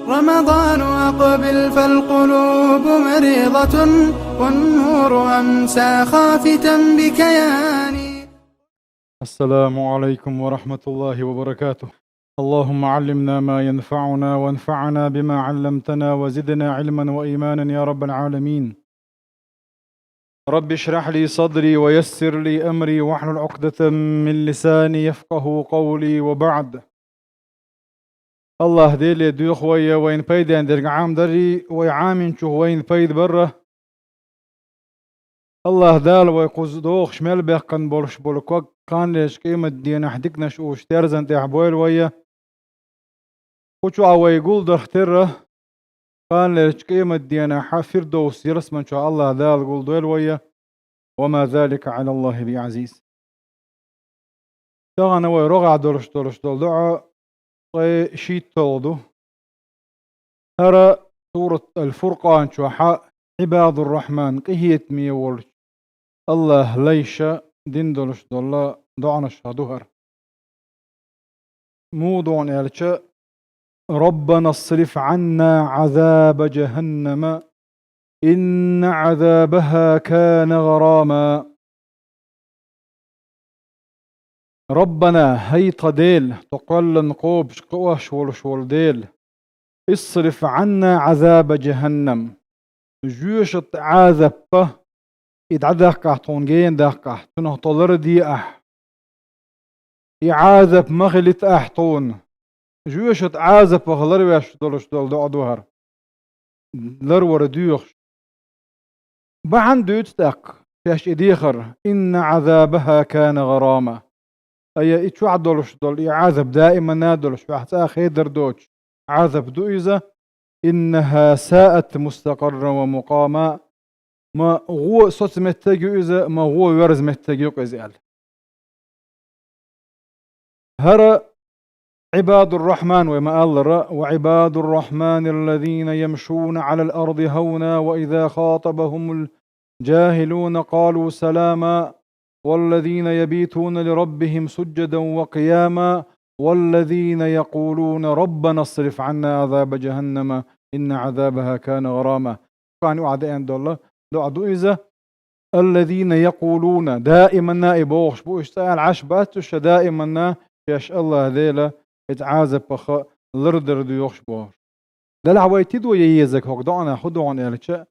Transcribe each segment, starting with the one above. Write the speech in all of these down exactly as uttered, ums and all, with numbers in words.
رمضان أقبل فالقلوب مريضة، والنور أمسى خافتا بكياني. السلام عليكم ورحمة الله وبركاته. اللهم علمنا ما ينفعنا وانفعنا بما علمتنا وزدنا علما وإيمانا يا رب العالمين. رب اشرح لي صدري ويسر لي أمري واحلل عقدة من لساني يفقهوا قولي وبعد. Аллаха Деле доьху вай вайна пайден дерг Ӏамадарий, вай Ӏаминчух вайна пайда барра. Аллаха Дала вай кхуза дохуш мел баьккхина болуш болу ког кханалерчу къематдийнахь диканаш уьш терзан тӀехь бойла вай. Кху чохь вай гулдарх терра, кханалерчу къематдийнахь Фирдовс ялсаман чохь Аллаха Дала гулдойла вай. وما ذلك على الله بعزيز. Тахана вай рогӀехь долуш долуш долу доӀа ткъе шийтталгӀа ду. ХӀара сурат Ал-Фуркъан чохь Ӏибадур-Рахьман къинхетаме волчу Аллаха лайша дина долуш долу доӀанаш ду хӀара. Муха ду аьлча: ربنا اصرف عنا عذاب جهنم إن عذابها كان غراما. ربنا, хӀай тхан Дела, тхо кхоьллина кхобуш кхоош волуш волу Дела, اصرف عنا عذاب جهنم, жоьжахатин Ӏазап, и дӀадаккхахь тхуна, гена даккхахь, цунах тхо ларде ахь. И Ӏазап ма хилийта ахь тхуна. Жоьжахатин Ӏазапах ларвеш долуш долу доӀа ду хӀара. Ларвар доьхуш. Бахьана дуьйцу тӀаккха шаьш и дехар: إن عذابها كان غراما. Ай, и чохь долуш долу и Ӏазап даиманна долуш, хьоьца хедар доцуш Ӏазап ду иза. إنها ساءت مستقرا ومقاما. Ма гӀо соцу меттиг ю иза, ма гӀо верза меттиг ю-кх иза аьлла. ХӀара Ӏибадур-Рахьман вай ма-аллара: وعباد الرحمن الذين يمشون على الأرض هونا وإذا خاطبهم الجاهلون قالوا سلاما والذين يبيتون لربهم سجدا وقياما والذين يقولون ربنا اصرف عنا عذاب جهنم إن عذابها كان غراما. Кхана юкъа деана долу доӀа ду иза. الذين يقولون, даиманна и бохуш бу, уьш цкъа аьлла Ӏаш бац уьш, ша даиманна шаьш Аллаха Дела иза Ӏазапах лардар доьхуш бохуш. Делахь вай тидо езарг хӀокху доӀанах, хӀун доӀана аьлча,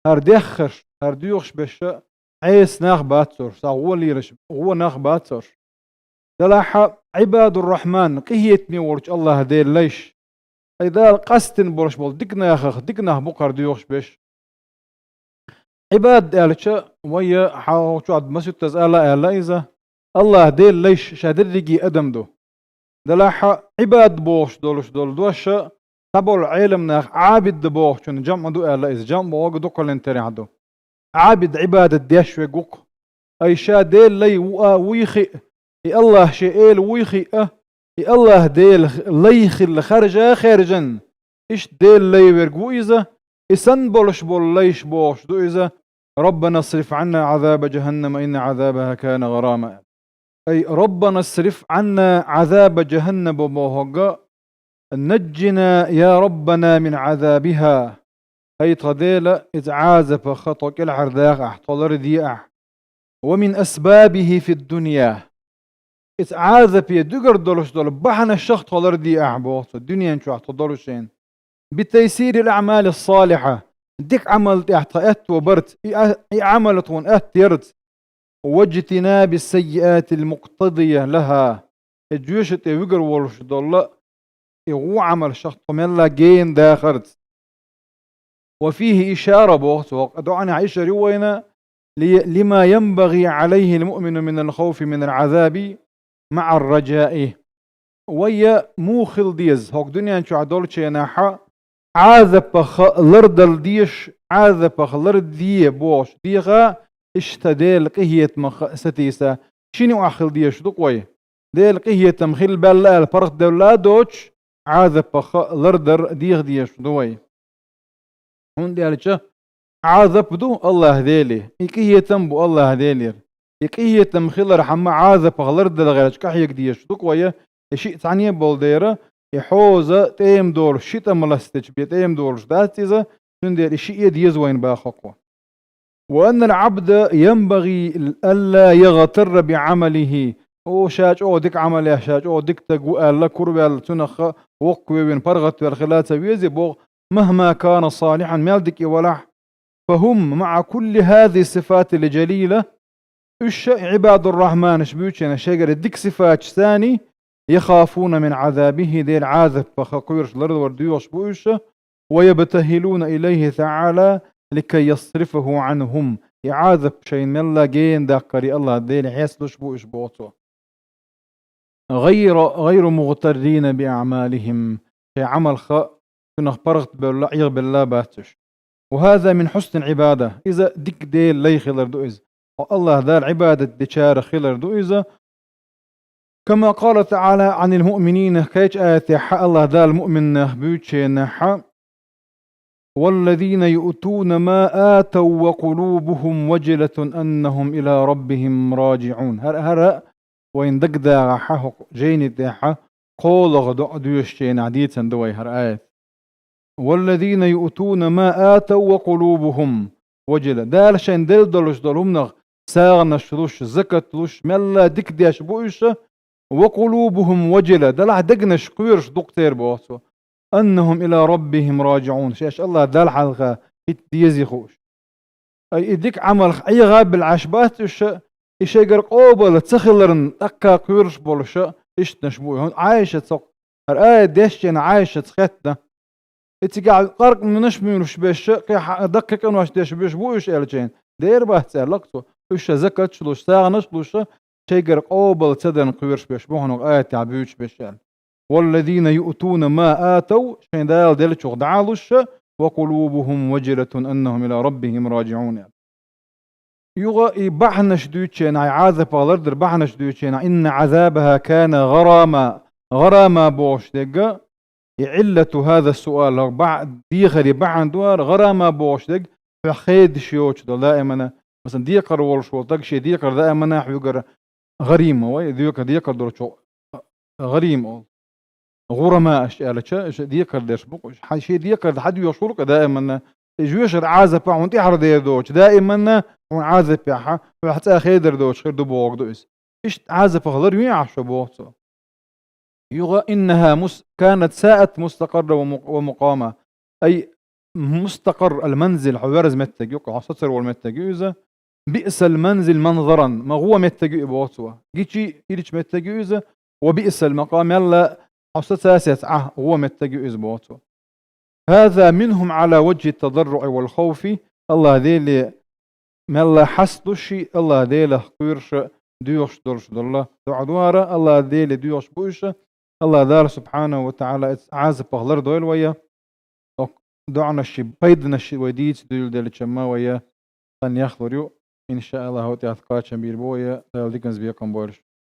хӀара деххарш, хӀара доьхуш берш Ӏеса нах бац уьш, цхьа гӀо лелаш, гӀо нах бац уьш. Делахь Ӏибадур-Рахьман, къинхетаме волчу Аллаха Делан лайш. Ай, Дала къастина болуш болу дика нахах дика нах бу-кх хӀара доьхуш берш. Ӏибад аьлча, вай хьалха чохь масийттаза ала а аьлла иза, Аллаха Делан лайш ша дерриге адам ду. Делахь Ӏибад бохуш долуш долу дош цхьаболу Ӏеламнаха Ӏабид бохучунна жамӀ ду аьлла иза, жамӀ бохург дукхаллин терахь ду. Ӏабид Ӏибадат деш верг ву-кх. Ай, ша Делан лай ву а вуй хиъ, и Аллах шен эла вуй хиъ а, и Аллах Делан лай хилла харжа а хаьржина, иштта Делан лай верг ву иза, и санна болуш болу лайш бохуш ду иза: ربنا اصرف عنا عذاب جهنم إن عذابها كان غراما. Ай, ربنا اصرف عنا عذاب جهنم бохург, نجنا يا ربنا من عذابها. ХӀай тхан Дела, иза Ӏазапах тхо кӀелхьардаха ахь, тхо ларде ахь. ومن أسبابه في الدنيا. Иза Ӏазапе дуьгар долуш долу бахьанашах тхо ларде ахь боху цо, дуьнен чохь тхо долу шена. بتيسير الأعمال الصالحة. Дика Ӏамал тӀехь тхан аьтто барца, и а-, и Ӏамал тхуна атта ярца. واجتناب السيئات المقتضية لها. И жоьжахати тӀе вуьгур волуш долу и гӀо Ӏамалшах тхо мелла гена дахарца. وفيه إشارة боху цо, хӀокху доӀанехь ишар ю вайна, ли-, لما ينبغي عليه المؤمن من الخوف من العذاب مع الرجاء. Вай муха хила деза хӀокху дуьнен чохь долчу хенахь Ӏазапах лардала дезаш, Ӏазапах ларде бохуш деха, иштта Делан къинхетамах сатийса, шина юкъахь хила дезаш ду-кх вай. Делан къинхетам хилла баьлла аьлла паргӀатдевлла а доцуш, Ӏазапах лардар деха дезаш ду вай. ХӀунда аьлча Ӏазап ду Аллаха Деле, и къинхетам бу Аллаха Делера. И къинхетам хилархьама Ӏазапах лардала гӀерташ къахьега дезаш ду-кх вай, и шиъ цхьаьна болу дера, И хьоза тӀема долуш, ши тӀама ластечу бен тӀема долуш дац иза, цундела и шиъ а деза вайна боху хӀокхо. وأن العبد ينبغي ألا يغتر بعمله. О, ша чӀогӀа дика Ӏамал еш, ша чӀогӀа дика стаг ву аьлла, кураваьлла, цунах воккхавевина, паргӀатвелла хила ца веза боху, مهما كان صالحا, мел дика и валахь. فهم مع كل هذه الصفات الجليلة, уьш а, Ӏибадур-Рахьманаш буьйцу шайна, шайгара дика сифаташ царний, يخافون من عذابه, Делан Ӏазапах кхоьруш лардор доьхуш бу уьш а, ويبتهلون إليه تعالى لكي يصرفه عنهم. И Ӏазап шайна мелла гена даккхаре АллахӀ Дела хьесталуш бу уьш, боху цо. غير، غير مغترين بأعمالهم. Шайн Ӏамалха цунах паргӀатбевлла, Ӏехабелла бац уьш. وهذا من حسن العبادة. Иза дика Делан лай хилар ду иза. АллахӀ Далла Ӏибадат дечарах хилар ду иза. كما قال تعالى عن المؤمنين, кхечу аятехь АллахӀ Дала муъминнех буьйцу шайнехь: والذين يؤتون ما آتوا وقلوبهم وجلة أنهم إلى ربهم راجعون. ХӀара, хӀара вайна дагадогӀу хӀокху жайни тӀехь кхоалгӀа доӀа доьшучу хенахь дийцина ду вай хӀара аят. والذين يؤتون ما آتوا وقلوبهم وجلة. Дала шайна делла долуш долу хӀуманах сагӀанаш луш, закат луш, мелла дика деш бу уьш а, وقلوبهم وجلة, делахь дегнаш кхоьруш ду-кх церан, боху цо. أنهم إلى ربهم راجعون, шаьш АллахӀ Далла хьалха хӀитта дезий хууш. Ай, и дика Ӏамалх Ӏехабелла Ӏаш бац уьш а, и шайгара къобал ца хиларна тӀаккха кхоьруш болуш а, ишттанаш бу. ХӀунда Ӏайшас хӀокху, хӀара аят дешчу хенахь Ӏайшас хеттина. И цигахь къаркъанаш муьйлуш берш а, кхин хьа-, даккхий къинош деш берш бу уьш аьлча, дера бац аьлла-кх цо. Уьш а закаташ луш, сагӀанаш луш а, шайгара къобал ца дарна кхоьруш берш бу хьуна хӀокху аятехь буьйцуш берш аьлла. والذين يؤتون ما آتوا, шайн Дала деллачух дӀа а луш а, وقلوبهم وجلة أنهم إلى ربهم راجعون. Юха и бахьанаш дуьйцучу хенахь, и Ӏазапах лардар бахьанаш дуьйцучу хенахь, إن عذابها كان غراما. ГӀарама бохуш дерг, и علة هذا السؤال, хӀокху бахь-, дехаре бахьана ду хӀара, гӀарама бохуш дерг, хьох хедаш йоцуш долу даимана, масалан, декхар волуш волу стаг, шен декхар даимана хьоьгара гӀарим вай, декхар, декхар долчух гӀарим олу. ГӀурама аша аьлча, уьш декхар дерш бу-кх уьш. Хьан шен декхар хьан доьхуш ву-кх даиманна? И жоьжахатин Ӏазапах хьуна тӀаьхьара дер доцуш, даиманна хьуна Ӏазапехь, хьох цкъа хедар доцуш хир ду бохург ду иза. Иштта Ӏазапах ларвен ахь шо, боху цо. Юха إنها مس-، كانت ساءت مستقرا ومق-، ومقاما. Ай, мустакъар, ал-манзил, хьо верза меттиг ю-кх, хьо сацар волу меттиг ю иза. بئس المنزل منظرا, ма гӀо меттиг ю и, боху цо. Гичи, ирча меттиг ю иза. وبئس المقام, мелла хьо сацасецахь гӀо меттиг ю иза, боху цо. هذا منهم على وجه التضرع والخوف. АллахӀ Деле мелла хьасталуш и, АллахӀ Делах кхоьруш а, доьхуш долуш долу доӀа ду хӀара, АллахӀ Деле доьхуш бу уьш а. АллахӀ Дала субхьанаху ва таӀала оцу Ӏазапах лардойла вай. ХӀокху доӀанаш ши, пайданаш ши вай дийца дуьйладелча ма вай хан яхлур ю. Иншааллаху, тӀехь кхачам бийр бу вай, Дала диканца бекхам бойла шун.